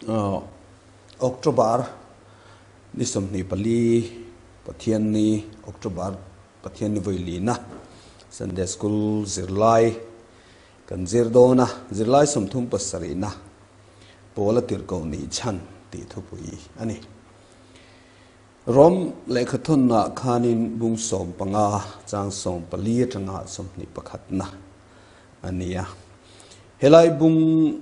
October ni 24 Pathianni October Pathianni vawi lina Sunday School zirlai kan zir dawn a, zirlai 37 na pawl a tirhkoh nih chhan tih thupui a ni. Rom lehkhathawnah khanin bung 15 chang 14 atanga 21 na a ni a. Helai bung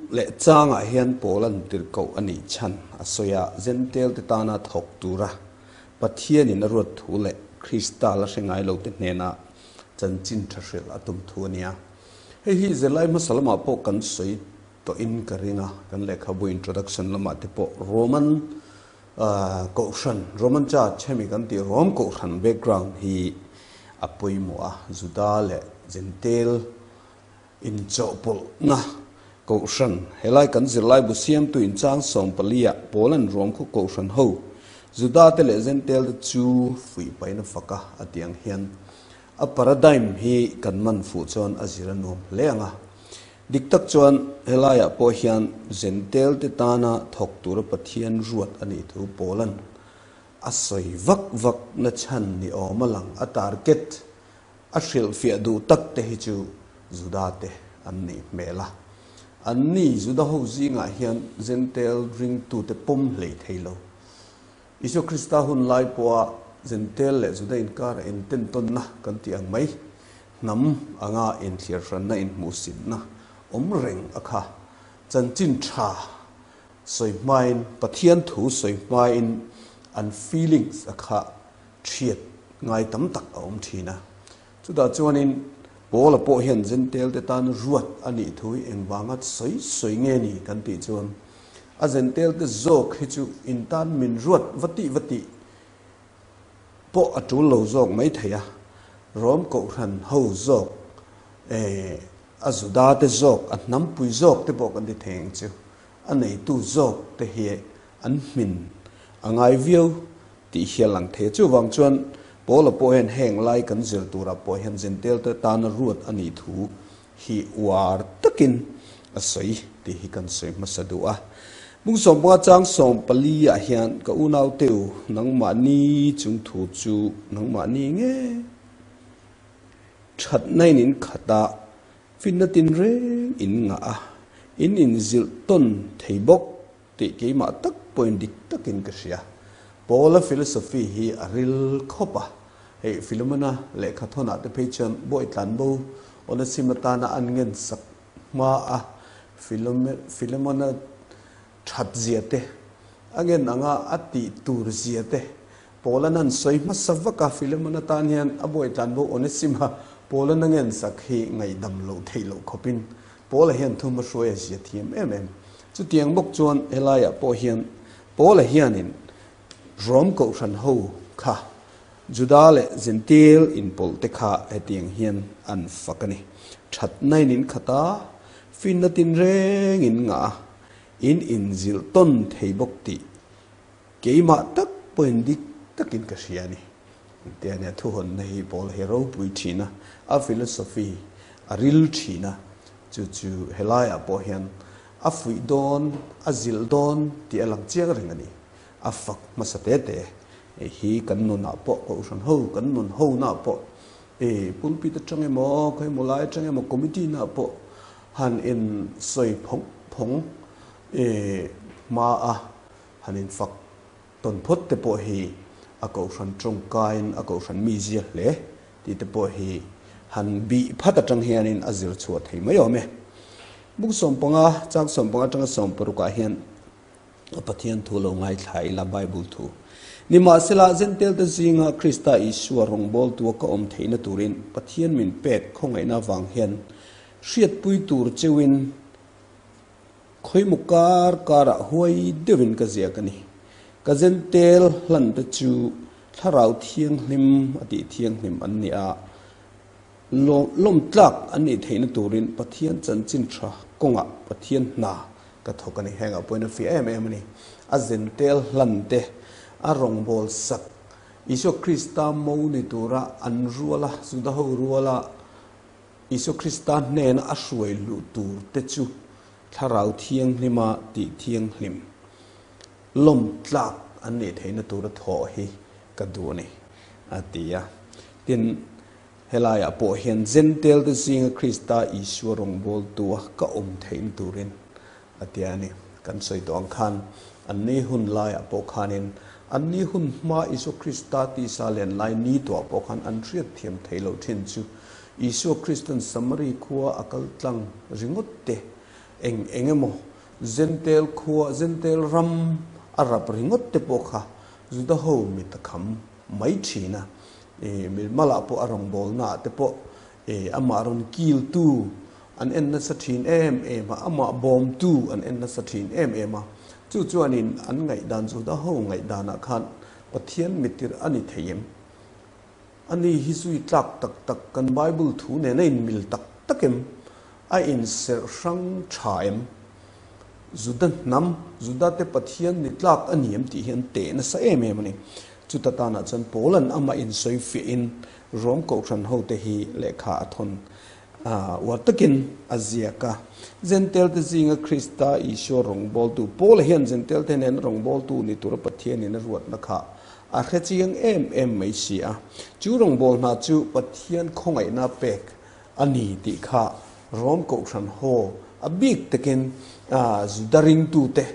leh changah hian pawl an tirhkoh a nih chhan a sawi a, Zentel te tana thawk tura Pathianin a ruat thu leh Krista la hre ngai lo te hnena chanchin tha hrilh a tum thu a ni a. Hei hi zirlai hmasa lamah pawh kan sawi tawhin ka ring a, kan lehkhabu introduction lamah te pawh Roman Kohhran, Roman Church hemi kan tih Rome Kohhran background hi a pawimawh a, Juda leh Gentile inchawhpawlhna Kohhran, helai kan zirlaibu siamtu inchang 14 ah Poland ruam khaw Kohhran ho Juda te leh Gentile te chu fuihpaina faka a tih ang hian a paradigm hi kan man fuh chuan a zir a nuam hle ang a. Dik tak chuan helaiah pawh hian Gentile te tana thawk tura Pathian ruat a nih thu Paula'n a sawi vak vak na chhan ni awm a lang a target a hrilhfiah duh tak te hi chu Juda te an nih hmel a. An ni Juda ho zingah hian Gentile ringtute pawm hlei thei lo. Isua Krista hun lai pawha Gentile leh Juda inkara intentawnna kan tih ang mai hnam anga inthliar hranna inhmuhsitna awm reng a kha. Chanchin tha sawi hmain, Pathian thu sawi hmain an feelings a kha thiat ngai tam tak a awm thin a. Chutah chuanin Paula pawh hian Gentile te tan ruat a nih thu hi engvanga sawi sawi nge ni kan tih chuan a Gentile te zawk hi chu in tan min ruat va tih va tih pawh a tul lo zawk mai thei a, Rom Kohhran ho zawk eh a Juda te zawk a hnampui zawk te pawh kan ti thei ang chu, a neitu zawk te hi an hmin a ngai viau tih hi a lang thei a. Chuvang chuan Paula pawh hian heng lai kan zir turah pawh hian Gentile te tana ruat a nih thu hi uar takin a sawi tih hi kan sawi hmasa duh a. Bung 15 chang 14 ah hian ka unau te u nangmahni chung thu chu nangmahni nge thatna in in khat a, finna tinreng in ngah a, in inzilh tawn thei bawk tih keimah tak pawhin dik takin ka hria. Paula philosophy hi a ril khawp a, hei Philemona lehkha thawnah te phei chuan bawi tlanbo Onesima tana an ngen sak hma a Philemona that zia te, a ngen anga a tih tur zia te Paula'n an sawi hmasa vak a, Philemona tan hian a bawi tlanbo Onesima Paula'n a ngen sak hi ngaihdam loh theih loh khawpin Paula hian thu hmahruai a zia thiam em em. Chutiang bawk chuan helaiah pawh hian Paula hianin Rom Kohhran ho kha Juda leh Gentile inpawlh te kha hetiang hian an fak a ni. Thatna in in khat a, finna tinreng in ngah a, in inzilh tawn thei bawk tih keimah tak pawhin dik takin ka hria a ni. Engtia nia thuhawnna hi Paula hi ropui thin a, a philosophy a ril thin a, chu chu helaiah pawh hian a fuih dawn, a zilh dawn tih a lang chiang reng a ni. A fak hmasa te te hei hi kan nunah pawh Kohhran ho kan nun ho nah pawh e pulpit atang emaw khawimaw lai atang emaw committee nah pawh han in sawi phawng phawng e hma a han in fak tawn phawt te pawh hi a Kohhran tawngkaiin a Kohhran mi zia hle tih te pawh hi han bih phat atang hianin a zir chhuah thei mai awm e. Buk 15 chang 15 atanga 16 ah hian a Pathian thu lo ngaithla ila Bible thu. Nimahsela Gentile te zinga Krista Isua rawngbawltua ka awm theihna turin Pathian min pek khawngaihna avang hian hriatpui tur cheuhin Khawimaw kar karah huai deuhin ka ziak a ni. Ka Gentile hlan te chu Thlarau Thianghlim a tih thianghlim an ni a, lawmtlak an nih theihna turin Pathian chanchin tha kawngah Pathian hna ka thawk a ni. Hengah pawhin a fiah em em a ni. A Gentile hlan te, a rawngbâwl sak, Isua Krista mo ni tura an ruala, Juda ho ruala, Isua Krista hnena a hruai luh tur te chu Thlarau Thianghlima tih thianghlim. lawm tlak an nih theihna tura thawh hi ka duh a ni, a ti a. Tin, helaiah pawh hian Jentail te zinga Krista Isua rawngbawltua ka awm theihna turin a ti a ni. Kan sawi tawh ang khan anni hun laiah pawh khanin anni hun hma Isua Krista tisa len lai ni tuah pawh khan an hriatthiam thei lo thin chu Isua Kristan Samari khua a kal tlang ringawt te eng eng emaw Jentail khua Jentail ram a rap ringawt te pawh kha Juda ho mit a kham mai thin a. Milmalah pawh a rawngbawlnaah te pawh amah rawn kiltu an en nasa thin em em a, amah bawmtu an en nasa thin em em a. Chu chuanin an ngaihdan Juda ho ngaihdanah khan Pathian mitir a ni thei em? Ani hi zui tlak tak tak kan Bible thu nen a inmil tak tak em? A inserh hrang tha em? Juda hnam, Judate Pathian ni tlak a ni em tih hi an teh nasa em em a ni. Chuta tanah chuan Paula'n amah insawi fiahin Rom Kohhran hote hi lehkha a thawn uar takin a ziak a. Jentail-te zinga Krista Isua rawngbawltu Paula hian Jentail-te hnena rawngbawltu ni tura Pathianin a ruatna kha a hre chiang em em mai si a. Chu rawngbawlhna chu Pathian khawngaihna pek a ni tih kha Rom Kohhran haw a bik takin Juda ringtute,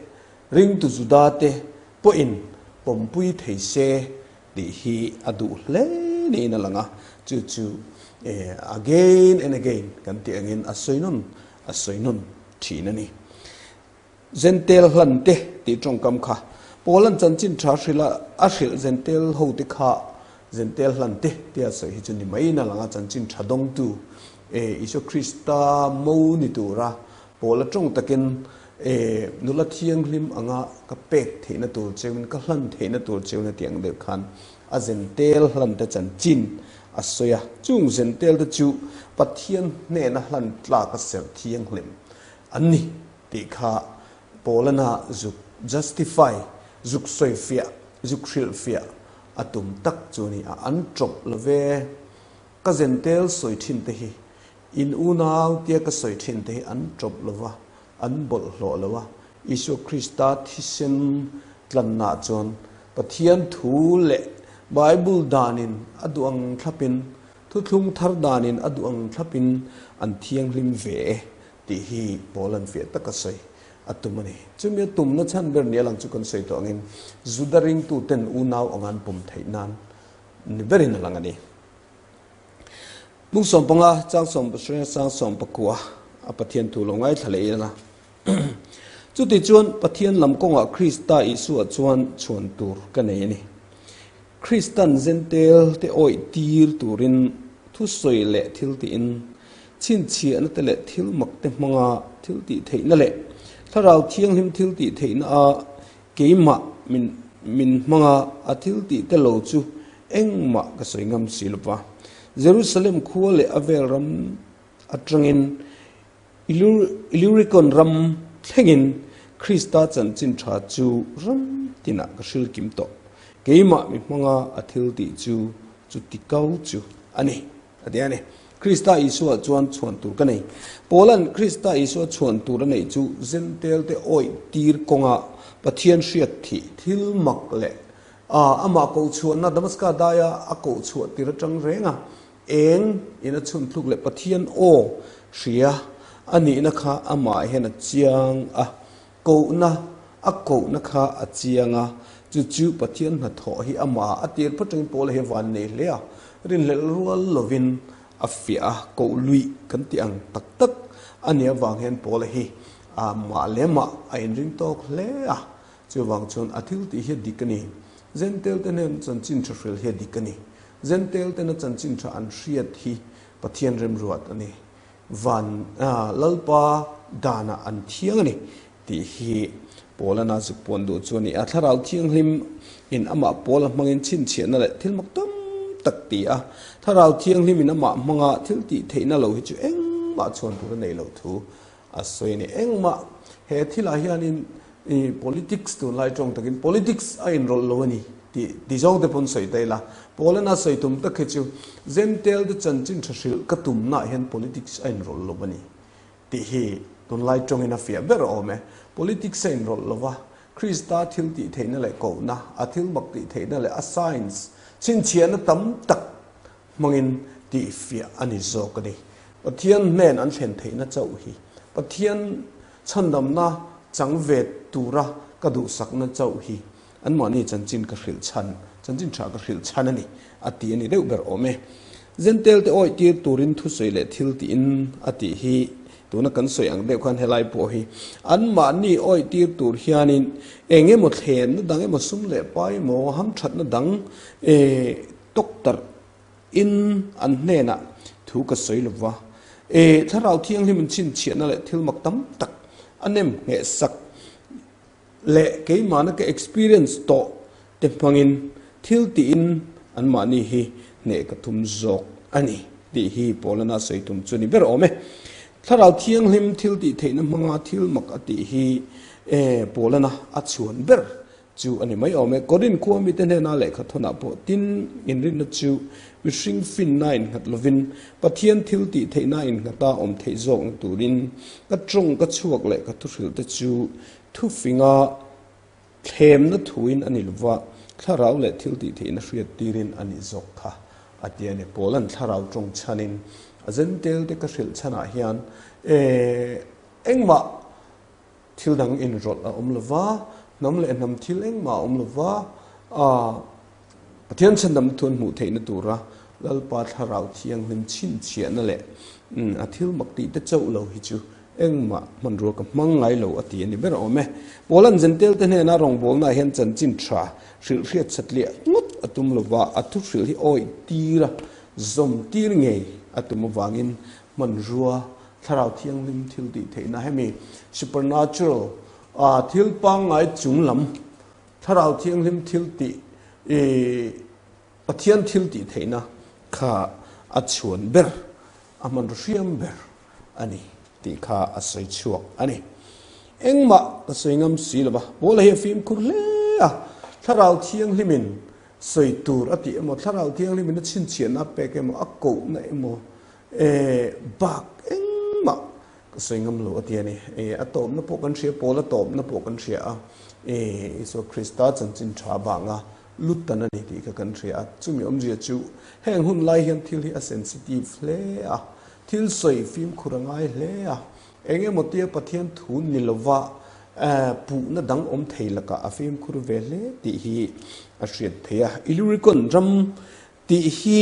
ringtu Judate pawhin pawmpui thei se tih hi a duh hle niin a lang a, chu chu again and again kan tih angin a sawi nawn a sawi nawn thin a ni. Zentel hlan te tih tawngkam kha Paula'n chanchin tha hrilh a, a hrilh Zentel ho te kha Zentel hlan te tia sawi hi chu ni maiin a lang a, chanchin tha dawngtu Isua Krista mo ni tura Paula tawng takin nula thianghlim anga ka pek theihna tur cheuin ka hlan theihna tur cheuin a tih ang deuh khan a Zentel hlan te chanchin a sawi a, chung Zentel te chu Pathian hnena hlan tlak a serh thianghlim an ni. Tih kha Paulana zuk justify, zuk sawifiah, zuk hrilhfiah a tum tak chu ni a, an tawp lo ve. Ka zentel sawi thin te hi, in unau tia ka sawi thin te hi an tawp lo va, an bawlhhlawh lo a. Isua Krista thisen tlanna chuan Pathian thu leh Bible danin a duh ang thlapin, thuthlung thar danin a duh ang thlapin an thianghlim ve e. Tih hi Paula'n fiah taka sawi a tum a ni. Chumi a tumna chhan ber nia lang chu kan sawi tawh angin Juda ringtuten unau anga an pawm theih nan ni berin a lang a ni. Bung 15, chang 17, chang 19 a Pathian thu lo ngaithla leh ila. Chuti chuan Pathian lam kawngah Krista Isua chuan chhuan tur ka nei a ni. Kristan Jentail te awih tir turin thusawi leh thil tiin chhinchhiahna te leh thil mak te hmanga thil tih theihna leh Thlarau Thianghlim thil tih theihna a keimah min min hmanga a thil tih te lo chu engmah ka sawi ngam si lo va. Jerusalem khua leh a vel ram atangin Illyricon ram thlengin Krista chanchin tha chu ram tinah ka hril kim tawh. Keimah mi hmanga a thil tih chu chuti kau chu a ni. A ti a ni. Krista Isua chuan chhuan tur ka nei. Paula'n Krista Isua chhuan tur a neih chu Jentail-te awih tir kawnga Pathian hriat thih thil mak leh amah kohchhuahna Damaska daia a kohchhuah tir atang reng a, eng in a chhun thluk leh Pathian aw hria a nihna kha amah hian a chiang a. Kohna, a kohna kha a chiang a, chu chu Pathian hnathawh hi amah a tir phawt tangin Paula hi a van nei hle a, rinhlelh rual lovin a fiah a, koh luih kan tih ang tak tak a nih avang hian Paula hi amah leh mah a inring tawk hle a, chuvang chuan a thil tih hi a dik a ni. Jentail te hnen chanchin tha hril hi a dik a ni. Jentail tena chanchin tha an hriat hi Pathian remruat a ni. Van Lalpa danah an thiang a ni tih hi Paulana zuk puan duh chu a ni a. Thlarau Thianghlim in amah Paula hmangin chhinchhiahna leh thil mak tam tak ti a. Thlarau Thianghlim in amah hmanga thil tih theihna lo hi chu engmah chhuan tur a nei loh thu a sawi a ni. Engmah he thilah hianin I politics tunlai tawng takin politics a inrawlh lo a ni tih ti zawng te pawn sawi ta ila. Paulana sawi tum tak hi chu Jentail te chanchin tha hrilh ka tumnaah hian politics a inrawlh lo a ni tih hi tunlai tawngin a fiah ber awm e. Politics a inrawlh lo va. Krista thil tih theihna leh kohna, a thil mak tih theihna leh a signs chhinchhiahna tam tak hmangin tihfiah a ni zawk a ni. Pathian hnen an thlen theihna chauh hi Pathian chhandamna chang ve tura ka duhsakna chauh hi anmahni chanchin ka hrilh chhan, chanchin tha ka hrilh chhan a ni, a ti a ni deuh ber awm e. Zentail te awih tir turin thusawi leh thil tiin a tih hi tuna kan sawi ang deuh khan helai pawh hi anmahni awih tir tur hianin eng emaw thlenna dang emaw sum leh pai emaw hamthatna dang tawktarh in an hnenah thu ka sawi lo va, e, Thlarau Thianghlim in chhinchhiahna leh thil mak tam tak a nem ngheh sak leh keimahna ka experience tawh te hmangin thil tiin anmahni hi hneh ka tum zawk a ni tih hi Paulana sawi tum chu ni ber awm e. Thlarau Thianghlim thil tih theihna hmanga thil mak a tih hi e, Paulana a chhuan ber Chu a ni mai awm e. Korin khua mite hnena lehkha thawnah pawh tin inrinna chu mihring finna innghat lovin Pathian thil tih theihna innghata awm theih zawkna turin ka tawng ka chhuak leh ka thuhrilhte chu thufinga thlemna thuin a ni lova, thlarau leh thil tih theihna hriat tirin a nih zawk kha a ti a ni. Paula'n thlarau tawng chhanin a zentelte ka hrilh chhanah hian engmah Thil dang inrawlh a awm lo va, hnam leh hnam thil engmah a awm lo va, Pathian chhandamna thu an hmuh theihna tura Lalpa Thlarau Thianghlim chhinchhiahna leh a thil mak tih te chauh lo hi chu engmah hmanrua ka hmang ngai lo a ti a ni ber awm e. Paula'n Jentail-te hnena rawngbawlnaah hian chanchin tha hrilh hriat satliah ngawt a tum lo va, a thu hrilh hi awih tira zawm tir ngei a tum avangin hmanrua Thlarau Thianghlim thil tih theihna hemi supernatural thil pangngai chung lam Thlarau Thianghlim thil tih Pathian thil tih theihna kha a chhuan ber, a hmanraw hriam ber a ni tih kha a sawi chhuak a ni. Engmah ka sawi ngam si lo va, Paula hi a fimkhur hle a, Thlarau Thianghlimin sawi tur a tih emaw, Thlarau Thianghlimin a chhinchhiahna a pek emaw, a kohna emaw, E, bak engmah ka sawi ngam lo a ti a ni. E, a tawpna pawh kan hria, Paula tawpna pawh kan hria a. E, Isua Krista chanchin tha vanga lut tan a ni tih kha kan hria a. Chumi awmzia chu heng hun lai hian thil hi a sensitive hle a, thil sawi fimkhur a ngai hle a. Eng emaw tia Pathian thu ni lova puhna dang awm thei lakah a fimkhur ve hle tih hi a hriat theih a. Illyricon ram Tih hi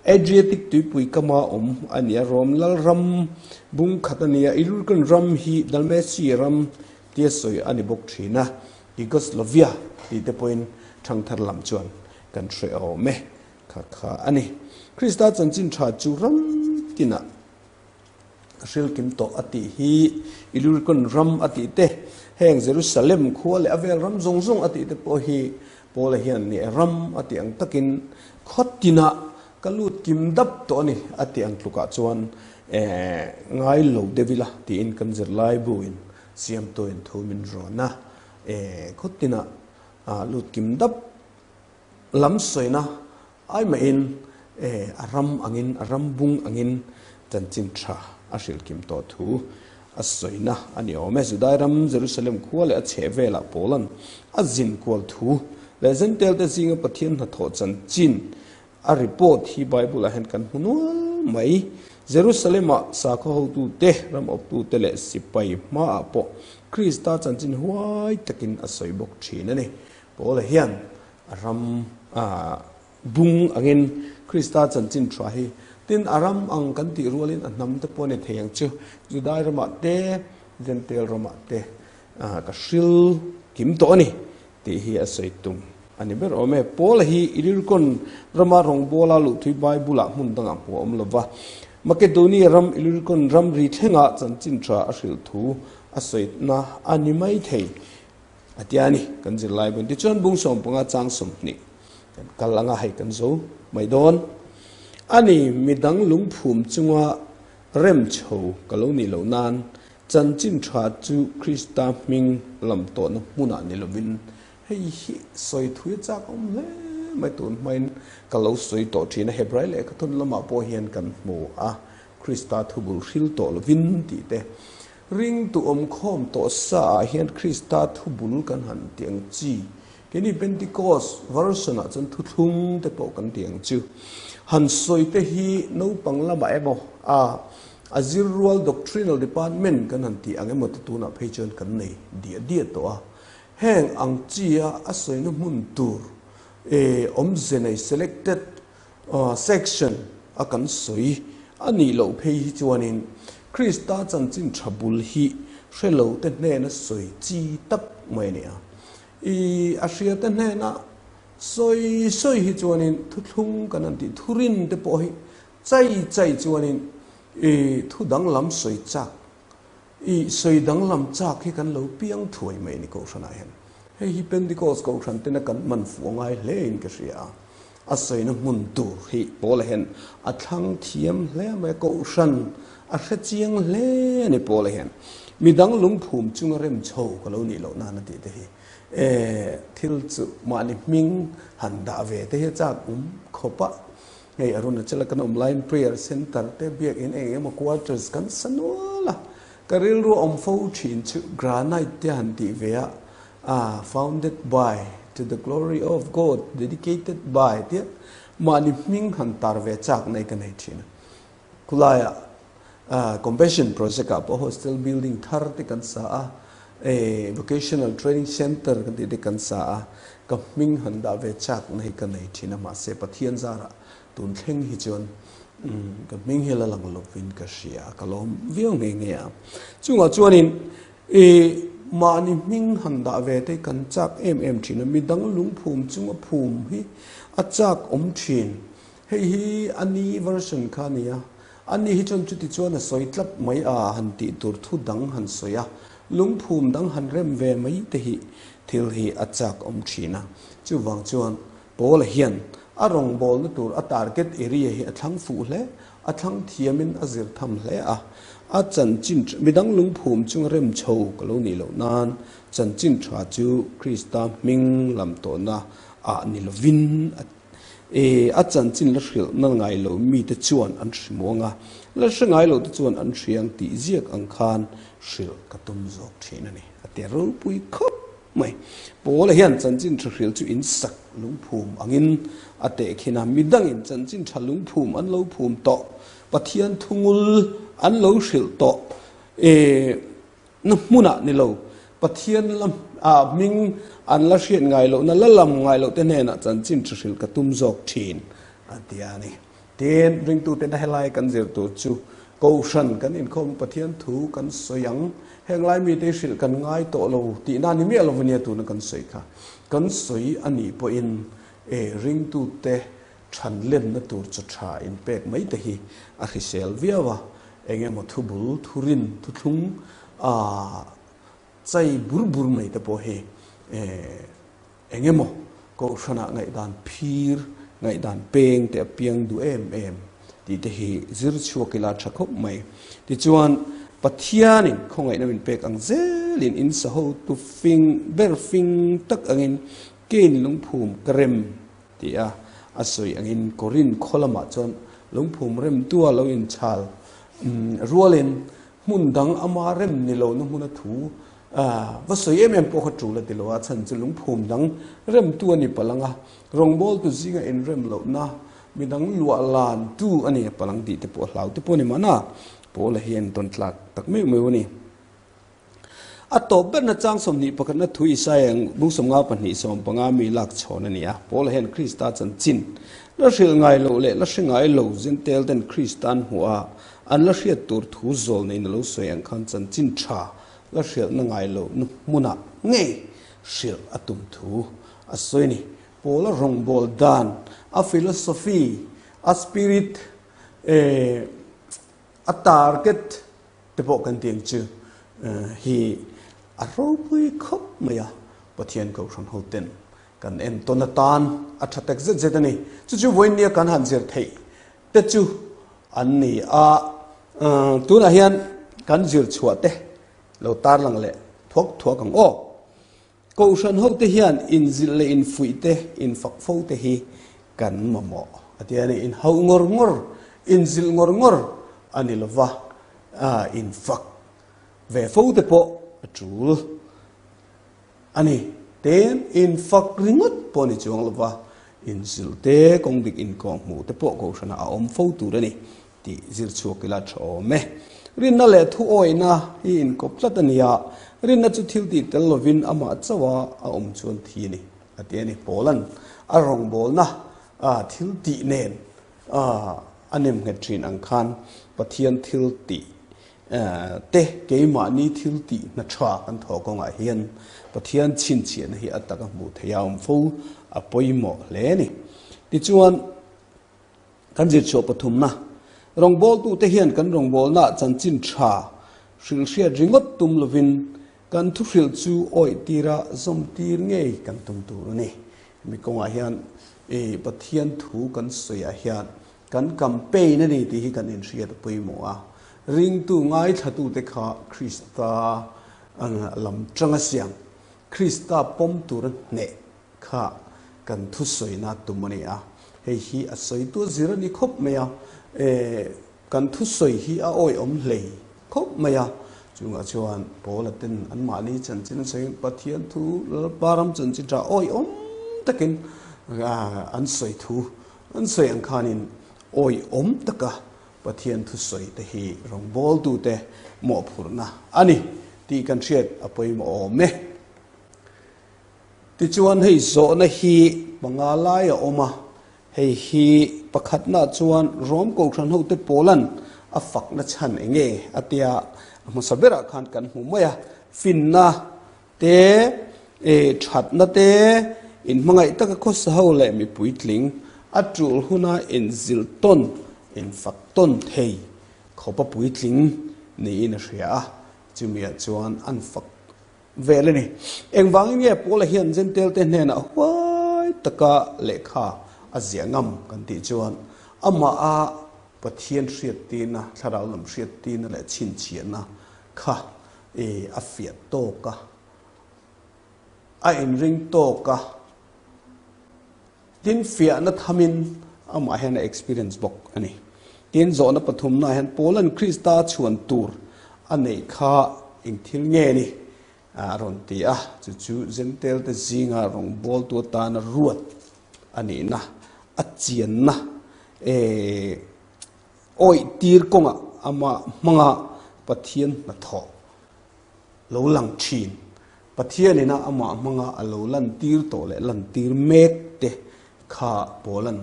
Adriatic tuipui kama awm a ni a, Rom lal ram bung khat a ni a, Illyricon ram hi Dalmatia ram tia sawi a ni bawk thin a, Yugoslavia tih te pawhin thangthar lam chuan kan hre awm e, kha kha a ni. Krista chanchin tha chu ram tinah Ka hrilkim tawh a tih hi Illyricon ram a tih te, heng Jerusalem khua leh a vel ram zawng zawng a tih te pawh hi Paula hian ni e ram a tih ang takin khaw tinah ka lut kim dap tawh a ni a tih ang tlukah chuan ngai lo deuh ila tiin kan zirlai buin siamtuin thu min rawn a, khaw tinah lut kim dap Lam sawina ai mahin a ram angin, a ram bung angin chanchin tha a hrilh kim tawh thu a sawina a ni awm e. Judai ram Jerusalem khua leh a chheh velah Paula'n a zin kual thu leh Jentail-te zinga Pathian hnathawh chanchin a report hi Bible-ah hian kan hmu nual mai. Jerusalem-ah sakhaw hotute, ram awptute leh sipai hmaah pawh Krista chanchin huai takin a sawi bawk thin a ni. Paula hian a ram bung angin Krista chanchin tha hi tin a ram ang kan tih rualin a hnam te pawh a ni thei ang chu. Judai ramah te, Jentail ramah te ka hril kim tawh a ni tih hi a sawi tum a ni ber awm e. Paula hi Illyricon rama rawngbawla luhthui Bible-ah hmun dangah hmuh a awm lo va. Makedonia ram Illyricon ramri thlengah chanchin tha a hrilh thu a sawina a ni mai thei. A ti a ni, kan zirlai bun. Tichuan bung 15 chang 20 kan kal anga hei kan zo mai dawn a ni. Midang lungphum chunga rem chho ka lo nih loh nan chanchin tha chu Krista hming lam tawhna hmunah ni lovin hei hi sawi thui a chak awm hle mai tun hmain ka lo sawi tawh thin a. Hebrai lehkhathawn lamah pawh hian kan hmu a, Krista thubul hril tawh lovin tih te. Ringtu awmkhawm tawh sa ah hian Krista thubul kan han ti ang chi. Keini Pentecost version ah chuan thuthlung te pawh kan ti ang chu. Han sawi te hi naupang lamah emaw a a zir rual doctrinal department kan han tih ang emaw te tunah phei chuan kan nei diah diah tawh a. Heng ang chi a a sawina hmun tur e awmze nei selected Section a kan sawi a nih loh phei hi chuanin Krista chanchin tha bul hi hre lo te hnena sawi chi tak mai a ni a. I a hria te hnena sawi sawi hi chuanin thuthlung kan han tih thurin te pawh hi chai chai chuanin i thu danglam sawi chak I sawi danglam chak hi kan lo piang thuai mai a ni Kohhranah hian. Hei hi Pentecost Kohhran tena kan man fuh a ngai hle in ka hria a. A sawina hmun tur hi Paula hian a thlang thiam hle mai a, Kohhran a hre chiang hle a ni Paula hian. Midang lungphum chunga rem chho ka lo nih loh nan a tih te hi e thil chu mahni hming han dah ve te hi a chak um khawp a. Hei Arunachala kan awm laiin prayer center te biakin eng emaw quarters kan sa nual a, ka rilru a awm fo thin chu granite te han tih ve a, ah founded by to the glory of God dedicated by tia mahni hming han tar ve chak nei ka nei thin a. Khulaiah Compassion project ah pawh hostel building thar te kan sa a, vocational training center kan tih te kan sa a, ka hming han dah ve chak na hi ka nei thin a, mahse Pathian zarah tun thleng hi chuan ka hming hi la lang lovin ka hria, ka lawm viau nghe nghe a. Chungah chuanin mahni hming han dah ve te kan chak em em thin a, midang lungphum chunga phum hi a chak awm thin. Hei hi a ni version kha a ni a, a ni hi chuan chuti chuan a sawi tlat mai a han tih tur thu dang han sawi a, lungphum dang han rem ve mai te hi thil hi a chak awm thin a. Chuvang chuan Paula hian a rawngbawlna tur a target area hi a thlang fuh hle, a thlang thiamin a zir tham hle a, a chanchin midang lungphum chunga rem chho ka lo nih loh nan chanchin tha chu Krista hming lam tawhna ah ni lovin a E, a chanchin la hrilh na ngai lo mite chuan an hri muang a, la hre ngai lo te chuan an hri ang tih ziak ang khan hrilh ka tum zawk thin a ni, a ti ropui khawp mai. Paula hian chanchin tha hrilh chu in sak lungphum angin a tehkhin a, midangin chanchin tha lungphum an lo phum tawh, Pathian thungul an lo hrilh tawh, e, Na hmunah ni lo, Pathian la ah hming an la hriat ngai lohna, la lam ngai loh te hnenah chanchin tha hrilh ka tum zawk thin, a ti a ni. Tin, ringtute na helai kan zir tur chu Kohhran kan inkhawm Pathian thu kan sawi ang, heng lai mite hi hrilh kan ngai tawh lo tihna ni miah lo ania tuna kan sawi kha. Kan sawi a nih pawhin e ringtute Than lenna tur chaw tha inpek mai te hi a hrisel viau a, eng emaw thubul, thurin, thuthlung a chai bur bur mai te pawh hi eng emaw kohhranah ngaihdan phir, ngaihdan peng te a piang duh em em tih te hi zir chhuak ila tha khawp mai. Tichuan, Pathianin khawngaihna min pek ang zelin in sahotu fing ber fing tak angin kein lungphum ka rem Ti a a sawi angin Korinth khaw lamah chuan lungphum remtua lo inchhal rualin hmun dang ama rem ni lohna hmuna thu va sawi em em pawh kha tul a ti lo a, chhan chu lungphum dang remtu a ni palh ang a, rawngbawltu zinga inrem lohna midang luah lantu a ni palh ang tih te pawh a hlau te pawh a ni mahna Paula hian tawn tlak tak meuh meuh a ni. A tawp berna chang 21 pakhatna thu Isaia bung 52 15 mi lak chhawn a ni a. Paula hian Krista chanchin la hrilh ngai loh leh la hre ngai lo Jentail ten Krista an hmuh a, an la hriat tur thu zawl neiin a lo sawi ang khan chanchin tha la hrilhna ngai loh na hmunah ngei hrilh a tum thu a sawi a ni. Paula rawngbâwl dan, a philosophy, a spirit, a target, Te pawh kan tih ang chu hi a ropui khawp mai a, Pathian Kohhran hoten kan entawn atan a tha tak zet zet a ni. Chu chu vawinia kan han zir theih te chu an ni a, tunah hian kan zir chhuah te lo tarlang leh thuak thuak ang aw. Kohhran hote hian inzilh leh infuih te, infak fo te hi kan mamawh a ti a ni. Inhauh ngawr ngawr, inzilh ngawr ngawr a ni lova, infak. ve fo te pawh a tul a ni. Tin, infak ringawt pawh ni chuang lova inzilh te, kawng dik inkawng hmuh te pawh kohhranah a awm fo tur a ni tih zir chhuak ila tha awm e. Rinna leh thuawihna hi inkawp tlat a ni a, rinna chu thil tih tel lovin amah chauha a awm chuan thi a ni a ti a ni. Paula'n a rawngbawlna thil tih nen a nem nghet thin ang khan Pathian thil tih te keimahni thil tih hna tha kan thawh kawngah hian Pathian chhinchhiahna hi a taka hmuh theih a awm fo a pawimawh hle a ni. Tichuan, kan zirchhuah pathumna, rawngbawltute hian kan rawngbawlnaah chanchin tha hrilhhriat ringawt tum lovin kan thuhrilh chu awih tira zawm tir ngei kan tum tur a ni. Hemi kawngah hian Pathian thu kan sawiah hian kan campaign a ni tih hi kan inhriat a pawimawh a. Ringtu ngaithlatute kha Krista lam tanga siam, Krista pawm tura hneh kha kan thusawina tum a ni a. Hei hi a sawitu a zir a ni khawp mai a. Kan thusawi hi a awihawm hlei khawp mai a, chungah chuan Paula ten anmahni chanchin an sawi Pathian thu Lalpa ram chanchin tha awihawm takin an sawi thu an sawi ang khanin awihawm taka Pathian thusawi te hi rawngbawltute mawhphurhna a ni tih kan hriat a pawimawh awm e. Tichuan hei zawhna hi panga lai a awm a, Hei hi pakhatna chuan Rom Kohhran hote Paula'n a fakna chhan eng nge a tia a hmasa berah khan kan hmu mai a, finna te, thatna te, inhmangaih taka khawsa ho leh mi puitling a tul huna inzilh tawn, infak tawn thei khawpa puitling niin a hria a, chumiah chuan an fak vel a ni. Engvangin nge Paula hian Jentail-te hnenah huai taka lehkha a ziah ngam kan tih chuan amaha Pathian hriattirna, thlarau lam hriattirna leh chhinchhiahna kha a fiah tawk a, a inring tawk a, Tin, fiahna thamin amah hian a experience bawk a ni. Tin, zawhna pathumnaah hian Paula'n Krista chhuan tur a neih kha eng thil nge ni? a rawn ti a, chu chu Jentail-te zinga rawngbawltu atana ruat a nihna, a chianna, awih tir kawngah amah hmanga Pathian hnathawh lo lang thin. Pathianin a amah hmanga a lo lantir tawh leh lantir mek te kha Paula'n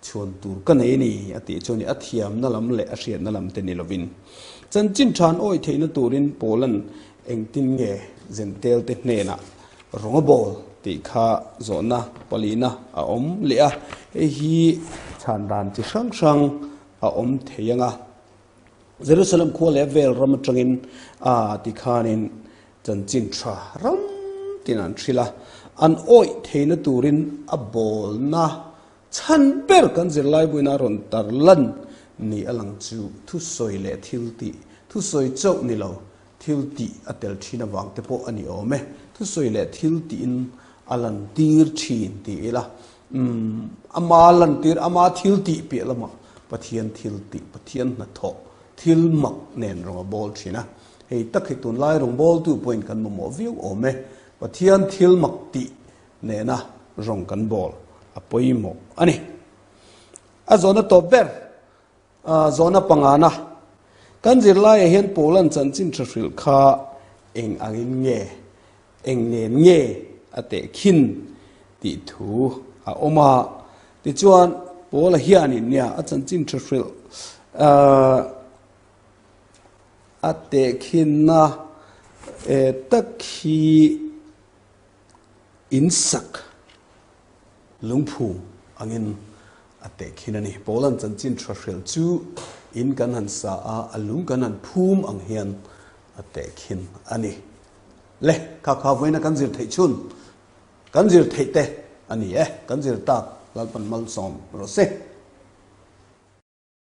chhuan tur ka nei a ni a tih chu a ni. A thiamna lam leh a hriatna lam te ni lovin chanchin than awih theihna turin Paula'n engtin nge Jentail te hnenah rawng a bawl tih kha zawhna palina a awm leh a. Hei hi chhan dan chi hrang hrang a awm thei ang a. Jerusalem khua leh vel ram atangin a tikhanin chanchin tha ram tin an hrilh a, an awih theihna turin a bawlna chhan ber kan zirlaibuina rawn tar lan ni a lang chu thusawi leh thil tih, thusawi chauh ni lo, thil tih a tel thin avang te pawh a ni awm e. Thusawi leh thil tihin a lantir thin ti ila, umm, ama lantir, ama thil tih piah lamah Pathian thil tih, Pathian hnathawh, thil mak nen rawng a bawl thin a. Hei tak hi tunlai rawngbawltu pawhin kan mamawh viau awm e. Pathian thil mak tih nena rawng kan bawl a pawimawh a ni. A zawhna tawp ber. Zawhna pangana, Kan zirlaiah hian Paula'n chanchin tha hrilh kha eng angin nge, eng nen nge a tehkhin tih thu a awm a. Tichuan, Paula hianin nia a chanchin tha hrilh a tehkhinna tak hi insak Lungphu angin a tehkhin a ni. Paula'n chanchin tha hrilh chu in kan han sa a, a lung kan han phum ang hian a tehkhin a ni. Le, kha kha vawiina kan zir theih chhun, kan zir theih te a ni e, kan zir tak Lalpan malsawm rawh se.